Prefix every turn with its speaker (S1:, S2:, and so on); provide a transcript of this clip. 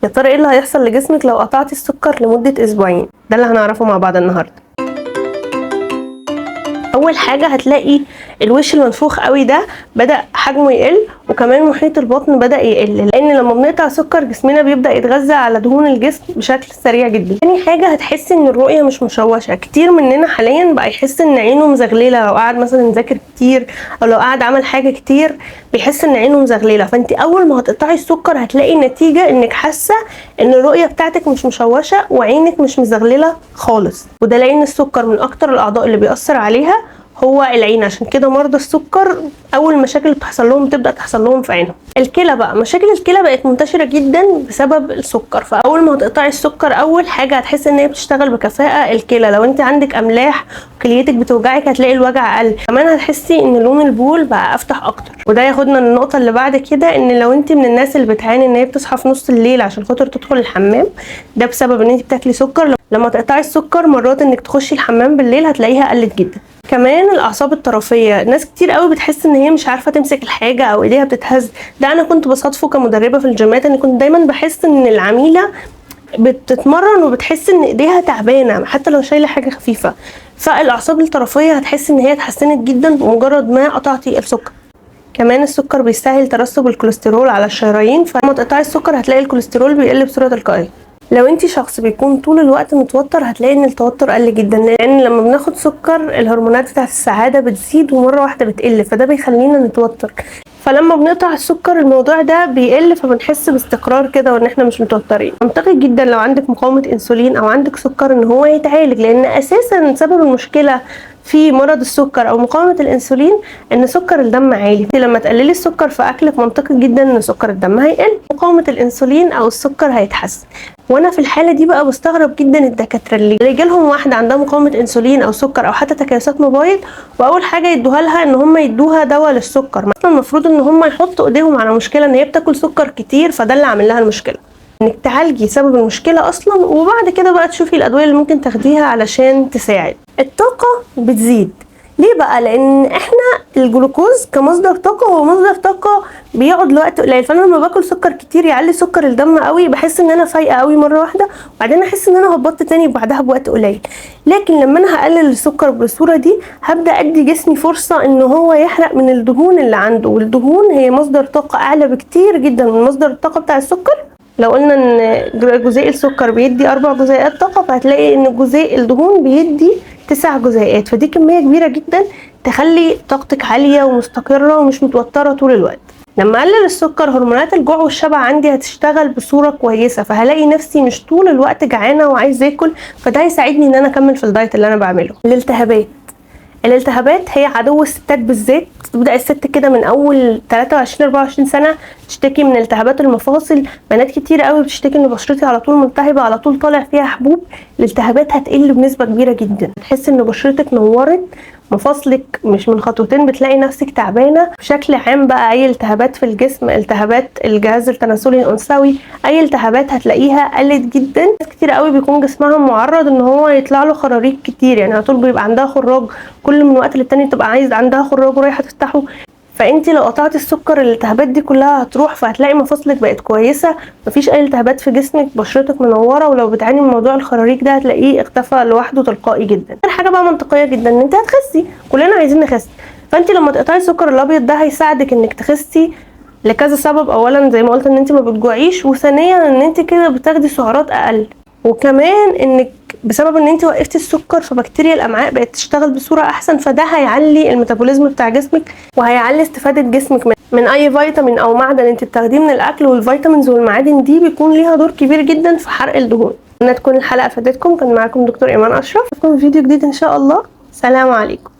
S1: يا ترى ايه اللي هيحصل لجسمك لو قطعتي السكر لمدة اسبوعين؟ ده اللي هنعرفه مع بعض النهارده. اول حاجة هتلاقي الوش المنفوخ قوي ده بدا حجمه يقل، وكمان محيط البطن بدا يقل، لان لما بنقطع سكر جسمنا بيبدا يتغذى على دهون الجسم بشكل سريع جدا. تاني حاجة هتحس ان الرؤية مش مشوشة. كتير مننا حاليا بقى يحس ان عينه مزغلله، لو قعد مثلا يذاكر كتير او لو قعد عمل حاجة كتير بيحس ان عينه مزغلله. فانت اول ما هتقطعي السكر هتلاقي نتيجة انك حاسه ان الرؤية بتاعتك مش مشوشة وعينك مش مزغلله خالص، وده لان السكر من اكتر الاعضاء اللي بيأثر عليها هو العين. عشان كده مرضى السكر اول مشاكل اللي بتحصل لهم بتبدا تحصل لهم في عينهم. الكلى بقى، مشاكل الكلى بقت منتشرة جدا بسبب السكر. فاول ما هتقطعي السكر اول حاجة هتحسي ان هي بتشتغل بكفاءة الكلى. لو انت عندك املاح وكليتك بتوجعك هتلاقي الوجع اقل. كمان هتحسي ان لون البول بقى افتح اكتر. وده ياخدنا للنقطة اللي بعد كده، ان لو انت من الناس اللي بتعاني ان هي بتصحى في نص الليل عشان خاطر تدخل الحمام، ده بسبب ان انت بتاكلي سكر. لما تقطعي السكر مرات انك تخشي الحمام بالليل هتلاقيها قلت جدا. كمان الاعصاب الطرفيه، ناس كتير قوي بتحس ان هي مش عارفه تمسك الحاجة او ايديها بتتهز. ده انا كنت بصادفه كمدربه في الجيمات، انا كنت دايما بحس ان العميله بتتمرن وبتحس ان ايديها تعبانة حتى لو شايله حاجة خفيفة. فالاعصاب الطرفيه هتحس ان هي اتحسنت جدا بمجرد ما قطعتي السكر. كمان السكر بيسهل ترسب الكوليسترول على الشرايين، فلما تقطعي السكر هتلاقي الكوليسترول بيقل بصورة تلقائية. لو انت شخص بيكون طول الوقت متوتر هتلاقي ان التوتر قل جدا، لان لما بناخد سكر الهرمونات بتاعت السعادة بتزيد ومرة واحدة بتقل، فده بيخلينا نتوتر. فلما بنقطع السكر الموضوع ده بيقل، فبنحس باستقرار كده وان احنا مش متوترين. منطقي جدا لو عندك مقاومة انسولين او عندك سكر ان هو يتعالج، لان اساسا سبب المشكلة في مرض السكر او مقاومة الانسولين ان سكر الدم عالي. لما تقللي السكر في اكلك منطقي جدا ان سكر الدم هيقل، مقاومة الانسولين او السكر هيتحسن. وانا في الحالة دي بقى بستغرب جدا الدكاترة اللي يجي لهم واحدة عندها مقاومة انسولين او سكر او حتى تكيسات مبايض، واول حاجة يدوها لها ان هم يدوها دواء للسكر. اصلا المفروض ان هم يحطوا ايديهم على مشكلة ان هي بتاكل سكر كتير، فده اللي عامل لها المشكلة. انك تعالجي سبب المشكلة اصلا، وبعد كده بقى تشوفي الادوية اللي ممكن تاخديها علشان تساعد. الطاقة بتزيد ليه بقى؟ لان احنا الجلوكوز كمصدر طاقة هو مصدر طاقة بيقعد لوقت قليل. فانا لما باكل سكر كتير يعلي سكر الدم قوي، بحس ان انا فايقه قوي مرة واحدة، وبعدين احس ان انا هبطت تاني بعدها بوقت قليل. لكن لما انا هقلل السكر بالصورة دي هبدا ادي جسمي فرصة ان هو يحرق من الدهون اللي عنده، والدهون هي مصدر طاقة اعلى بكتير جدا من مصدر الطاقة بتاع السكر. لو قلنا ان جزيء السكر بيدي 4 جزيئات طاقة، فهتلاقي ان جزيء الدهون بيدي 9 جزيئات، فدي كمية كبيرة جدا تخلي طاقتك عالية ومستقره ومش متوترة طول الوقت. لما اقلل السكر هرمونات الجوع والشبع عندي هتشتغل بصورة كويسة، فهلاقي نفسي مش طول الوقت جعانة وعايز اكل، فده هيساعدني ان انا اكمل في الدايت اللي انا بعمله. الالتهابات هي عدو الستات بالذات. تبدا الست كده من اول 23 24 سنة تشتكي من التهابات المفاصل. بنات كتير قوي بتشتكي ان بشرتي على طول ملتهبه، على طول طالع فيها حبوب. الالتهابات هتقل بنسبة كبيرة جدا، تحس ان بشرتك نورت، مفاصلك مش من خطوتين بتلاقي نفسك تعبانة. بشكل عام بقى اي التهابات في الجسم، التهابات الجهاز التناسلي الانثوي، اي التهابات هتلاقيها قلت جدا. ناس كتير قوي بيكون جسمها معرض ان هو يطلع له خراريج كتير، يعني على طول بيبقى عندها خراج، كل من وقت للتاني تبقى عايز عندها خراج ورايحه تفتحه. فانت لو قطعتي السكر الالتهابات دي كلها هتروح، فهتلاقي مفاصلك بقت كويسة، مفيش اي التهابات في جسمك، بشرتك منورة. ولو بتعاني من موضوع الخراريج ده هتلاقيه اختفى لوحده تلقائي جدا. حاجة بقى منطقية جدا ان انت هتخسي، كلنا عايزين نخس. فانت لما تقطعي السكر الابيض ده هيساعدك انك تخسي لكذا سبب. اولا زي ما قلت ان انت ما بتجوعيش، وثانيا ان انت كده بتاخدي سعرات اقل، وكمان انك بسبب ان انت وقفتي السكر فبكتيريا الامعاء بقت تشتغل بصورة احسن، فده هيعلي ال metabolism بتاع جسمك وهيعلي استفاده جسمك من اي فيتامين او معدن انت بتاخديه من الاكل. وال vitamins والمعادن دي بيكون ليها دور كبير جدا في حرق الدهون. اتمنى تكون الحلقة فادتكم. كان معاكم دكتور ايمان اشرف، اشوفكم في فيديو جديد ان شاء الله. سلام عليكم.